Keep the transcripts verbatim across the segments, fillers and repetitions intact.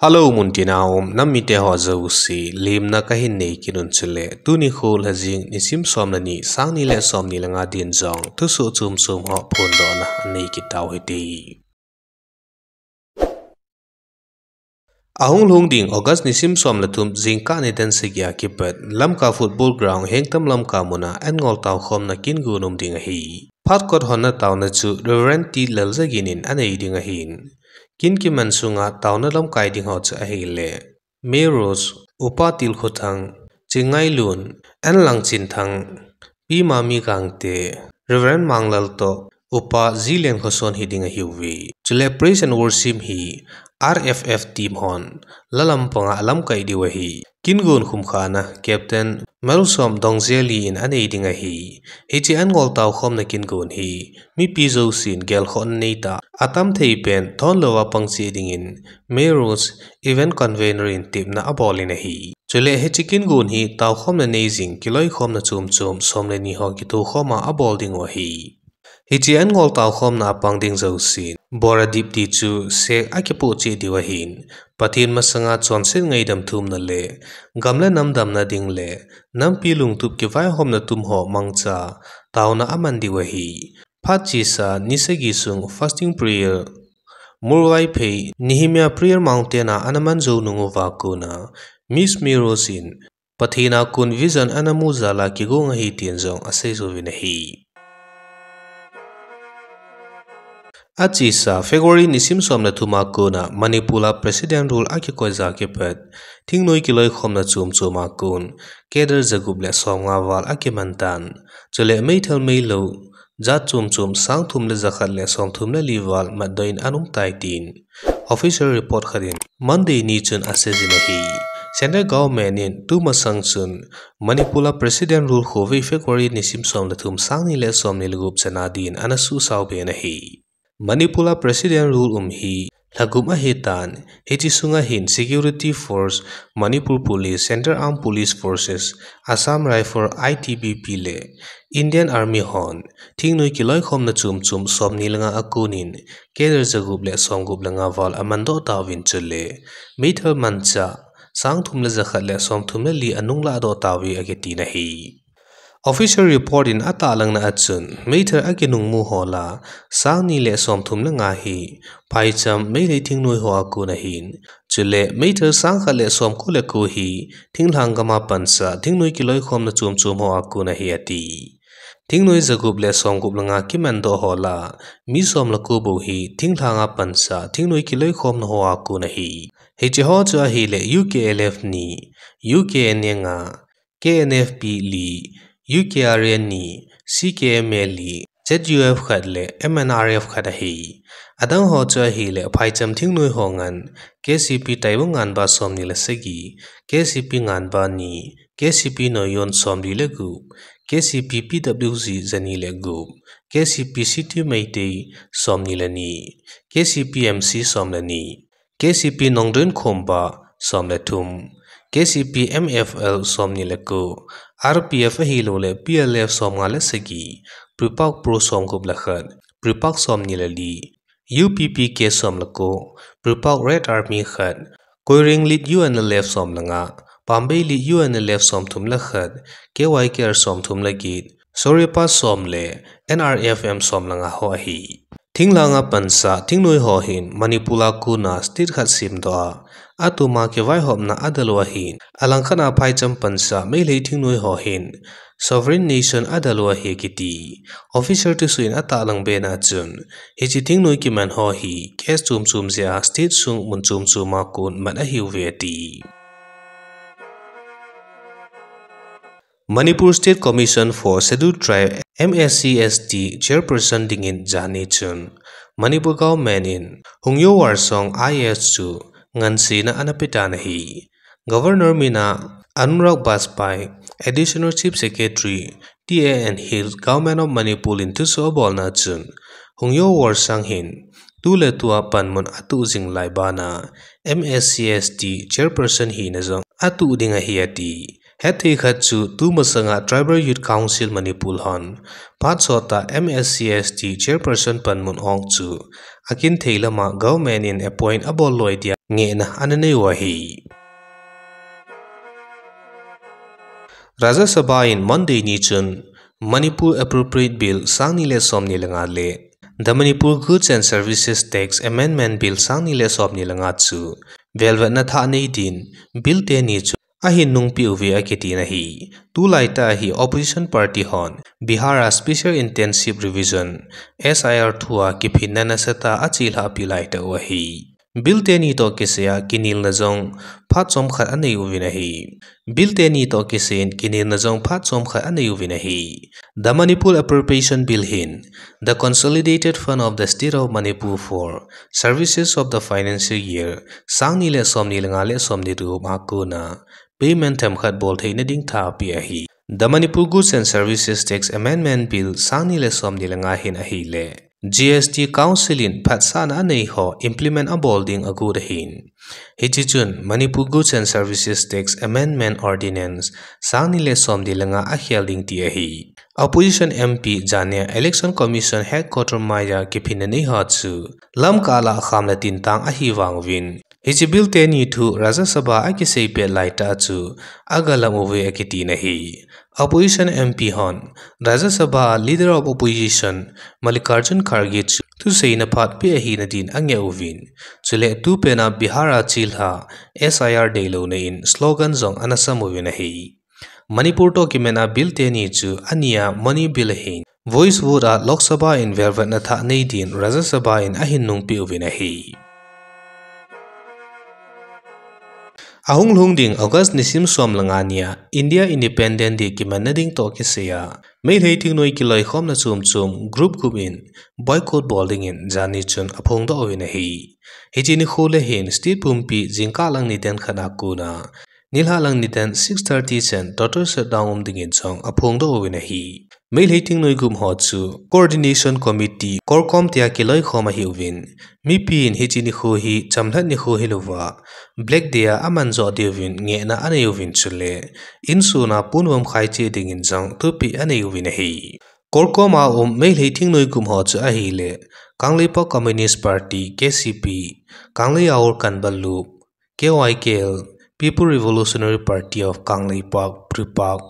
Hello, muntina um nam mite ho jouse, lemna kahin nei kit un chule, tuni kho lhajing nisim som le ni, sang ni le som ni le nga din jong thusoh chom chom ho phondohna nei kit tau hite. Ahung lhung ding August nisim som le thum jingkah nidan sagi a kipat Lamka Football Ground, Hengtam Lamka mun a an ngol taokhomna kin gon um ding ahi. Phat kot honna taona chu Reverend T Laljagin in anei ding ahin, kin kiman sunga taona lamkai ding ho chu ahile, Mary Rose, Upa Tilkhothang, Chingngailun, N Langchinthang, Pi Mami Gangte, Reverend Manglal toh Upa G Lenkhoson hiding ahiuve. Chule Praise and Worship hi R F F team hon lalam panga alamkai diu ahi. Kin gon khumkhana Captain Malsom Dongjeli in anei ding ahi. Hiche an ngol taokhomna kin gon hi mipi jousen gelkhohna neitah a, atam thei pen thon louva pang cheh dingin Mary Rose, event convener in tepna abol in ahi. Chule hiche kin gon hi taokhomna nei jing kiloikhomna chom chom som le ni ho kithokhoma abol diu ahi. Hiche an ngol taokhomna a pang ding jousen bor adip ti chu sek akipoh cheh diu ahin, Pathen masanga chonset ngaidam thumna le gam le nam damna ding le nampi lungtup kivaihomna tum ho mangcha taona aman diu ahi. Phat chesa ni sagi sung fasting prayer, Murvaiphei Nehemiah Prayer Mountain a ana man jou nung uva kona Miss Mary Rose in Pathen a kon vision ana mu jal a kigong ahi tin jong asei jouvin ahi. Achesa February nisim som le thum a kona Manipur a President Rule akikoi ja kipat thingnoi kiloikhomna chom chom a kon cadre jagup le somnga val akiman tan. Chule meithal meilou jat chom chom sang thum le jakhat le som thum le li val matdoh in ana um tai tin official report khat in Monday ni chun asei jin ahi. Central Government in tumasang chun Manipur a President Rule khovei February nisim som le thum, sang ni le som ni le gup chana din ana susao be in ahi. Manipur a President Rule um hi lha gup ahitan, hiche sunga hin Security Force, Manipur Police, Central Armed Police Forces, Assam Rifle, I T B P le Indian Army hon thingnoi kiloikhomna chom chom som ni le nga a kon in cadre jagup le som gup le nga val aman doh tauvin, chule meithal manchah sang thum le jakhat le som thum le li anung lah doh tauve akiti in ahi. Official report in atahlangna a chun, meithal akinung mu ho lah sang ni le som thum le nga hi phaicham Meitei thingnoi ho a kon ahin, chule meithal sang khat le som ko le ko hi thinglhang gam a pansa thingnoi kiloikhomna chom chom ho a kon ahi ati. Thingnoi jagup le som gup le nga kiman doh ho lah mi som le ko bou hi thinglhang a pansa thingnoi kiloikhomna ho a kon ahi. Hiche ho chu ahile U K L F ni, U K N A nga, K N F P li, U K R N ni, C K M A li, Z U F khat le M N R F khat ahi. Adang ho chu ahile phaicham thingnoi ho ngan, K C P Taibung Nganba som ni le sagi, K C P Nganba ni, K C P Noyon som li le gup, K C P P W G jani le gup, K C P City Meitei som ni le ni, K C P M C som le ni, K C P Nongdon Khomba som le thum, K C P M F L som ni le ko, R P F ahilou le P L F som nga le sagi, Prepak Pro som gup le khat, Prepak som ni le li, U P P K som le ko, Prepak Red Army khat, Koireng Lead U N L F som le nga, Pambei Lead U N L F som thum le khat, K Y K R som thum le get, Soripa som le N R F M som le nga ho ahi. Thinglhang a pansa thingnoi ho hin Manipur a kona state khat semdoh a, atuma kivaihopna adel u ahin, alangkhat a phaicham pansa Meitei thingnoi ho hin sovereign nation adel u ahi kiti. Official thusoh in atahlang be na chun, hiche thingnoi kiman ho hi case chom chom jeh a state sung mun chom chom a kon mat ahiuve ati. Manipur State Commission for Scheduled Tribe, M S C S T, chairperson dingin jani chun Manipur government in Hungyo Warsong I A S chu ngansena ana petan ahi. Governor mina Anurag Bajpai, Additional Chief Secretary, T A and Hills, Government of Manipur in thusoh abolna chun Hungyo Warsong hin tuletua panmun atuh jing lai bana M S C S T chairperson hina jong atuh ding ahi ati. Hetthei khat chu tumasanga Tribal Youth Council Manipur hon phat sot a M S C S T chairperson panmun ong chu akinthei lama government in appoint abol loi dia ngehna ana nei u ahi. Rajya Sabha in Monday ni chun Manipur Appropriate Bill sangni le somni le nga le The Manipur Goods and Services Tax Amendment Bill sangni le somni le nga chu velvetna thah nei din bill teni chu ahin nungpeh uve akiti ahi. Tulai tah hi opposition party hon Bihar a Special Intensive Revision, S I R thu a kiphinna nasatah a achelhah pi laitah u ahi. Bill teni toh kisai a kinelna jong phat chomkhat anei uvin ahi. Bill teni toh kisai in kinelna jong phat chomkhat anei uvin ahi. The Manipur Appropriation Bill hin, The Consolidated Fund of the State of Manipur for Services of the Financial Year sangni le somni le nga le somni le gup a kona payment themkhat bol theina ding thah apeh ahi. The Manipur Goods and Services Tax Amendment Bill sangni le somni le nga hin ahile G S T Council in phatsahna anei ho implement abol ding agot ahin. Hiche chun Manipur Goods and Services Tax Amendment Ordinance sangni le somni le nga akhel ding ti ahi. Opposition M P jania Election Commission Headquarter maiya kiphinna nei ho chu lamkah lah kham le tintang ahi vang uvin, hiche bill teni thu Rajya Sabha a kisei pet laitah chu agalam uve akiti ahi. Opposition M P hon Rajya Sabha Leader of Opposition Mallikarjun Kharge chu thuseina phat peh ahina din angeh uvin, chule tupet a Bihar a chelha S I R deilouna in slogan jong ana sam uvin ahi. Manipur toh kimat a bill teni chu ania Money Bill ahin, voice vote a Lok Sabha in velvetna thah nei din Rajya Sabha in ahin nungpeh uvin ahi. Ahung lhung ding August nisim som le nga nia India Independent Day kimanna ding toh kisai a Meitei thingnoi kiloikhomna chom chom group group in boycott bol dingin jani chun aphongdoh uvin ahi. Hiche nikho le hin state pumpi jingkah lang nidan khat a kona nilhah lang nidan six thirty chan total shutdown um dingin jong aphongdoh uvin ahi. Meitei thingnoi group ho chu Coordination Committee, CorCom tia kiloikhom ahiuvin, mipi in hiche nikho hi chamlhat nikho hilouva Black Day a aman joh diuvin ngehna anei uvin chule insung a ponvom khaiche dingin jong thupeh anei uvin ahi. CorCom a um Meitei thingnoi group ho chu ahile Kangleipak Communist Party, K C P, Kanglei Aor Kanbal Lup, K Y K L, People Revolutionary Party of Kangleipak, PREPAK,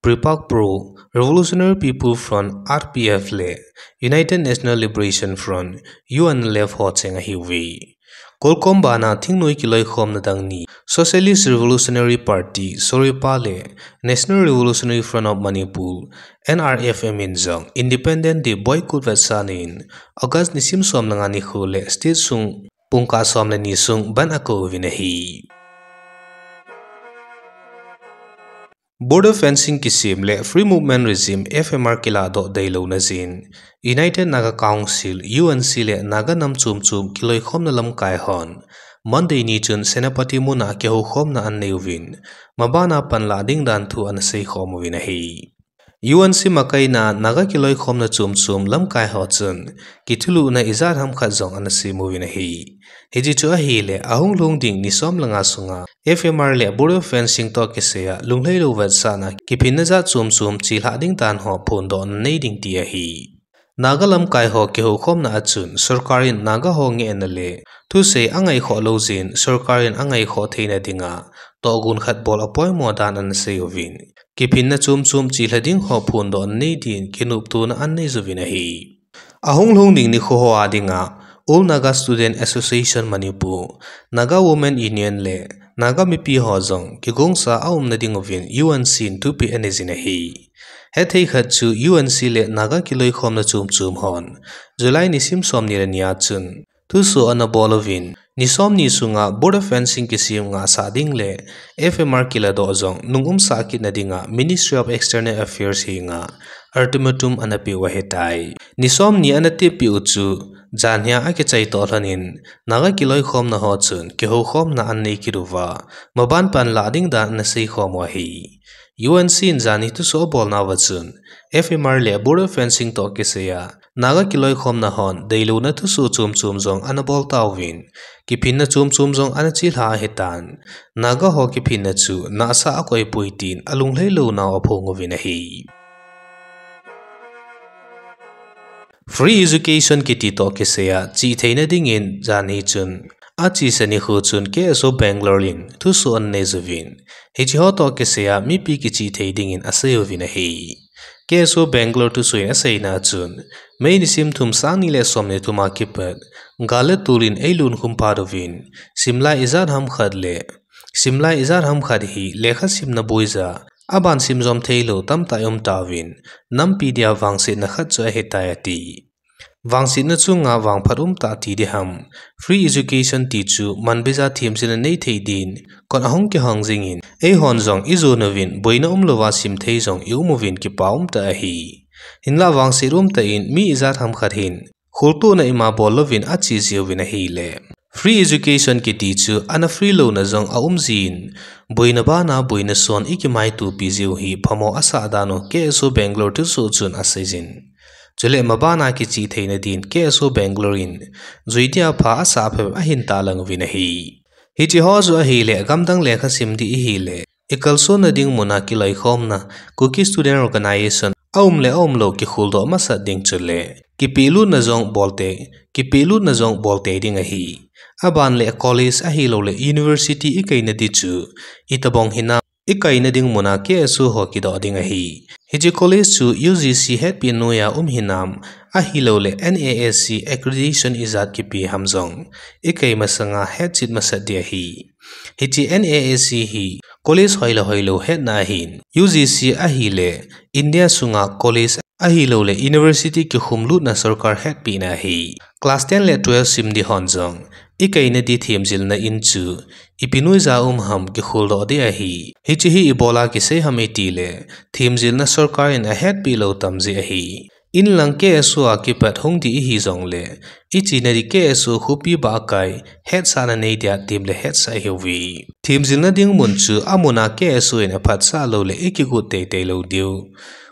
PREPAK Pro, Revolutionary People Front, R P F le United National Liberation Front, U N L F ho cheng ahiuve. CorCom bana thingnoi kiloikhomna dang ni, Socialist Revolutionary Party, SOREPA le National Revolutionary Front of Manipur, N R F M in jong Independent Day boycott vetsahna in August nisim som le nga nikho le state sung pungkah som le ni sung bandh akou uvin ahi. Border fencing kisem le Free Movement Regime, F M R, kilahdoh deilouna jeh in United Naga Council, U N C, le Naga nam chom chom kiloikhomna lamkai hon Monday ni chun Senapati mun a kihoukhomna anei uvin, mabana panlah ding dan thu ana seikhom uvin ahi. U N C makaina Naga kiloikhomna chom chom lamkai ho chun kithulhuhna ijat ham khat jong ana sem uvin ahi. Hiche chu ahile ahung lhung ding ni som le nga sunga F M R le border fencing toh kisai a lunglhailou vetsahna kiphinna jat chom chom chelhah ding dan ho phondohna nei ding ti ahi. Naga lamkai ho kihoukhomna a chun sorkar in Naga ho ngehna le thusei angaikhoh lou jeh in sorkar in angaikhoh theina dinga tohgon khat bol apoimo dan ana sei uvin, kiphinna chom chom chelha ding ho phondohna nei din kinoptona anei jouvin ahi. Ahung lhung ding nikho ho a dinga All Naga Student Association Manipur, Naga Women Union le Naga mipi ho jong kigongsa aumna ding uvin U N C in thupeh anei jin ahi. Hethei khat chu U N C le Naga kiloikhomna chom chom hon July nisim somni le ni a chun thusoh ana bol uvin, ni somni sunga border fencing kisem ngahsah ding le F M R kilahdoh jong nung umsah kitna dinga Ministry of External Affairs henga ultimatum ana peh u ahitai. Ni somni ana teppeh u chu janhi a akichai toh lhon in Naga kiloikhomna ho chun kihoukhomna anei kit uva, maban panlah ding dan ana seikhom u ahi. U N C in janhi thusoh abolnauva chun F M R le border fencing toh kisai a Naga kiloikhomna hon deilouna thusoh chom chom jong ana bol tauvin, kiphinna chom chom jong ana chelha ahitan, Naga ho kiphinna chu nahsah akoipoi tin alunglhailounau aphong uvin ahi. Free education kiti toh kisaiya chihtheina dingin janhi chun achesa nikho chun K S O Bangalore in thusoh ananei uvin. Hiche ho toh kisaiya mipi kichihthei dingin asei uvin ahi. K S O Bangalore thusoh in aseina chun, May nisim thum, sang ni le som ni thum a kipat, gal le tol in eilungkhum phat uvin, simlai ijat ham khat le, simlai ijat ham khat hi lekha simna boija, aban simjom theilou tamtah i um tauvin, nampi dia vangsetna khat chu ahitai ati. Vangsetna chunga vangphat umtah ti diham, free education ti chu manbeija themjilna neithei din, kot ahung kihong jingin, eihon jong ijon uvin, boina umlouva simthei jong i um uvin kipa umtah ahi. Hinlah vangset umtah in mi ijat ham khat hin, kholtohna ima bol louvin ache jiuvin ahile. Free education kiti chu ana free louna jong aum jin, boina bana boina son ikimaitopi jiu hi phamo asah dan u K S O Bangalore thusoh chun aseijin. Chule mabana kichihtheina din K S O Bangalore in jui dia pha asah phabep ahin tahlang uvin ahi. Hiche ho chu ahile gamdang lekha sim di ihile, ikalsonna ding muna kiloikhomna Kuki Student Organisation aum le aumlou kikholdoh masat ding chule kipehlutna jong bolte, kipehlutna jong bolte ding ahi. Aban le college ahiloule university ikaina di chu itobang hinam ikaina ding muna K S O ho kidoh ding ahi. Hiche college chu U G C hetpi noiya um hinam, ahiloule N A A C accreditation ijat kipe ham jong ikai masanga hetchet masat di ahi. Hiche N A A C hi college hoi le hoilou hetna ahin, U G C ahile India sunga college ahiloule university kikhumlutna sorkar hetpina ahi. Class ten le twelve sim di hon jong ikaina di themjilna in chu ipi noija um ham kikholdoh di ahi. Hiche hi ibola kisei ham itile, themjilna sorkar in ahetpeh lou tam jeh ahi. Inlang K S O a kipat hung di ihi jongle, ichena di K S O khopi bah a kai, hetsahna nei dia tem le hetsah ihiuve. Themjilna ding mun chu amuna K S O in aphatsah loule ikigot teitei lou diu,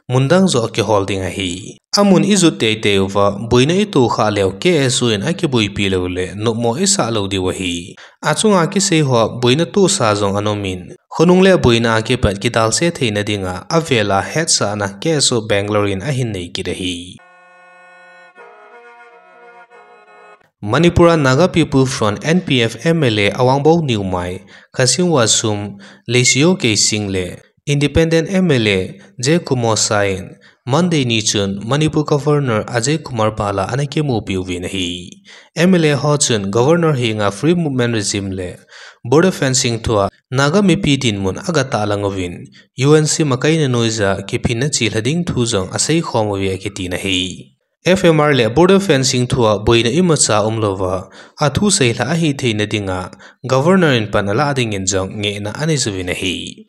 mun dang joh kihol ding ahi. Amun ijot teitei uva boina itoh khah leu K S O in akiboipi loule nopmo isah lou diu ahi. Achunga kisei hoa boina tohsa jong ana umin, khonung le boina a kipat kidalse theina dinga avela hetsahna K S O Bangalore in ahin nei kit ahi. Manipur a Naga People Front, N P F, M L A Awangbou Newmai Khashim Vashum Leishiho Keishing le Independent M L A Jaykumar Shah in Monday ni chun Manipur Governor Ajay Kumar Bhalla ana kimupi uvin ahi. M L A ho chun Governor henga Free Movement Regime le Border Fencing thua Naga mipi dinmun agatahlang uvin, U N C makaina noija kiphinna chelha ding thu jong aseikhom uve akitin ahi. F M R le Border Fencing thua boina imacha umlouva, athu seilhah ahitheina dinga Governor in pan alah dingin jong ngehna anei uvin ahi.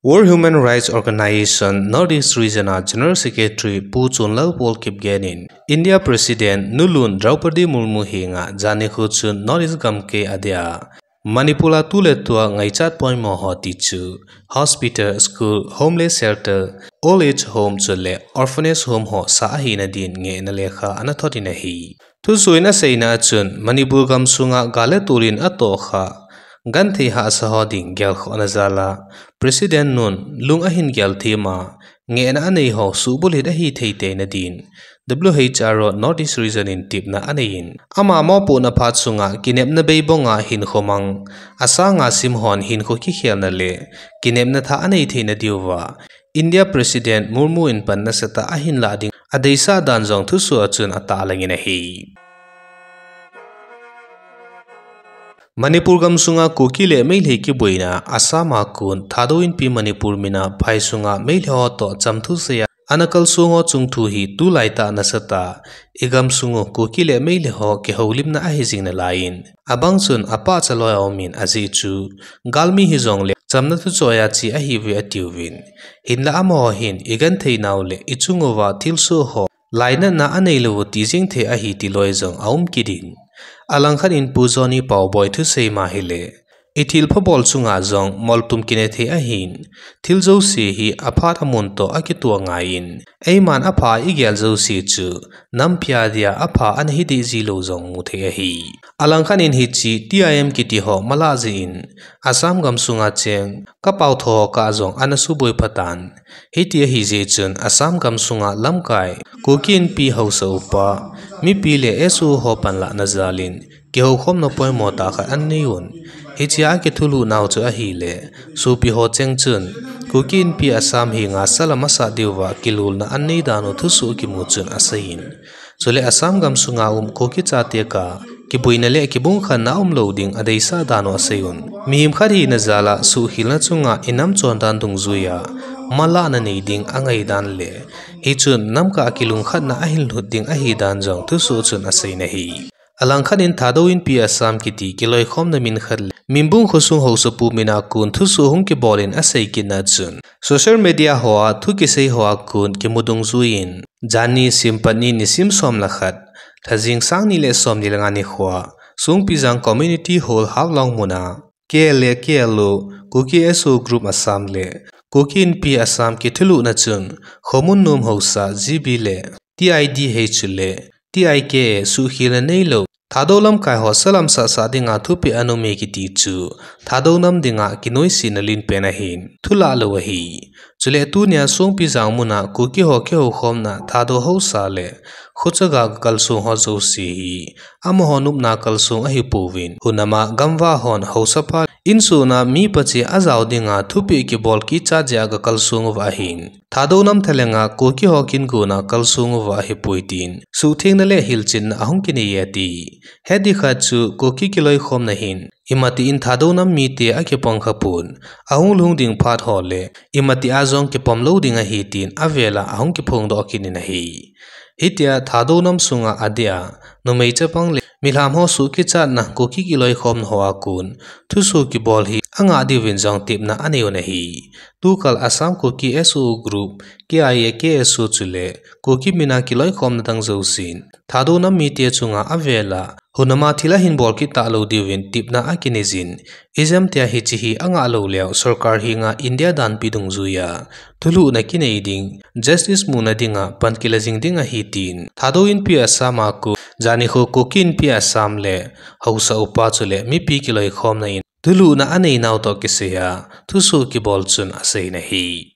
World Human Rights Organization North East Region a General Secretary Pu Chonlalpal Kipgen in India President Nulun Droupadi Murmu henga jan nikho chun North East gamkai adia Manipur a tuletua ngaichat poimo ho tichu hospital, school, homeless shelter, old age home chule orphanage home ho sah ahina din ngehna lekha ana thot in ahi. Thusoh in aseina chun Manipur gamsunga gal le tol in atohkhah genthei hahsa ho ding gelkhohna jal a President Nun lung ahin gelthem a, ngehna anei ho suhbulhit ahithei teina din W H R O North East Region in tepna aneiyin, ama mopohna phat sunga kinepna beibonga hinkho mang, asanga simhon hinkho kikhelna le kinepna thah anei theina diuva India President Murmu in pan nasatah ahin lah ding adeisah dan jong thusoh a chun atahlangin ahi. Manipur gamsunga Kuki le Meitei kiboina Assam a kon Thadou Inpi Manipur mina phaisunga Meitei ho toh chamthu seiya ana kalsong ho chungthu hi tulaitah nasatah igamsung u Kuki le Meitei ho kihoulimna ahijing nalaiyin, abang chun apahcha loi a umin ajeh chu galmi hijongle chamna thuchoiya che ahiuve atiuvin, hinla amaho hin igentheinau le ichung uva thilsoh ho lainatna aneilouvu tijing thei ahi tiloi jong aum kit in, alangkhat in Pu Johnny Paoboi thusei ma hile, ithilpha bol chunga jong moltum kinei thei ahin, thil jouse hi aphat amun toh akitoh angaiyin, eiman apha igel jouse chu nampi a dia apha ana hi deh jilou jong mu thei ahi. Alangkhat in hiche T I M kiti ho malah jeh in, Assam gamsunga cheng kapaotho kah jong ana suboi phatan. Hiti ahi jeh chun Assam gamsunga lamkai, Kuki Inpi haosa upa, mipi le S O ho panlahna jal in, kihoukhomna poimo tah khat anei un. Hichea akithulhuh nau chu ahile, sopi ho cheng chun, Kuki Inpi Assam henga salam asat diuva kilolna anei dan u thusoh kimu chun aseiyin. Chule Assam gamsunga um Kuki chate kah, kiboina le kibungkhenna umlou ding adeisah dan u aseiyun. Mihem khat hina jal a suhkhelna chunga inam chondan dungjuia, malahna nei ding angai dan le, hichun namkah a kilungkhatna ahin lhut ding ahi dan jong thusoh chun aseina ahi. Alangkhat in Thadou Inpi Assam kiti kiloikhomna min khat le, Mimbung khosung haosapu mina kon thusoh hung kibol in asei kitna chun, social media hoa thu kisei hoa kon kimu dungjuiyin, janhi sim pat ni nisim som le khat, Lhajing sang ni le som ni le nga nikhoa, Songpijang Community Hall Haflong muna, K L A K L O, Kuki S O Group Assam le Kuki Inpi Assam kithulhuhna chun, khomun nom haosa G B le T I D H le T I K A suhkhelna neilou Thadou lamkai ho salam sahsah dinga thupeh ana ume kiti chu, Thadou nam dinga kinoisetna lenpen ahin, thulah lou ahi. Chule tunia Songpijang muna Kuki ho kihoukhomna Thadou haosa le khochaga gakalsong ho jouse hi, amaho nopna kalsong ahipouvin, hunama gamvah hon haosapa insung a mi pache ajao dinga thupeh kibol kichat jeh a gakalsong uva ahin, Thadou nam thalenga Kuki ho kingona kalsong uva ahipoi tin, suhthengna le hilchetna ahung kinei e ati. Hetding khat chu Kuki kiloikhomna hin, imatin Thadou nam mite akipang khapon, ahung lhung ding phat ho le, imatia jong kipom lou ding ahi tin, avela ahung kiphongdoh kit in ahi. Hitia Thadou nam sunga adeh a, numei chapang le milham ho suhkichatna Kuki kiloikhomna hoa kon, thusoh kibol hi angah diuvin jong tepna anei un ahi. Tukal Assam Kuki S O Group, K I A K S O chule, Kuki mina kiloikhomna dang jousen, Thadou nam mite chunga avela, hunama thil ahin bol kit talou diuvin tepna akinei jin, ijemtia hiche hi angah lou leu, sorkar henga India danpi dungjuia thulhuhna kinei ding, justice muna dinga pan kila jing ding ahi tin, Thadou Inpi Assam a kon, janhi kho Kuki Inpi Assam le haosa upa chule mipi kiloikhomna in, thulhuhna anei nau toh kisaiya, thusoh kibol chun aseina ahi.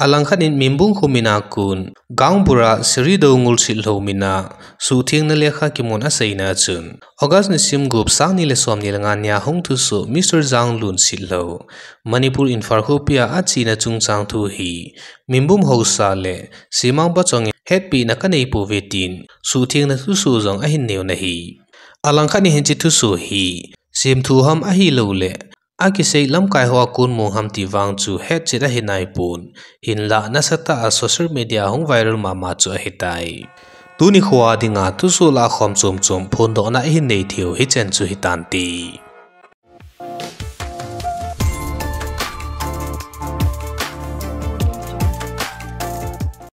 Alangkhat in Mimbung kho mina kon, Gaonbura Sri Doungul Sitlhou mina, suhthengna lekha kimun aseina chun, August nisim gup sang ni le som ni le nga nia hung thusoh Mister Janglun Sitlhou, Manipur Imphal khopia achena chungchang thu hi, Mimbung haosa le, Simang pachong in hetpina kanei pouve tin, suhthengna thusoh jong ahin nei un ahi. Alangkhat in hiche thusoh hi, semthu ham ahilou le, akisei lamkai hoa kon mu ham ti vang chu hetchet ahi naipon, hinlah nasatah a social media hung viral mama chu ahitai. Tuni khoa dinga thusoh lahkhom chomchom phondohna ihin nei theiu hichan chu hitante.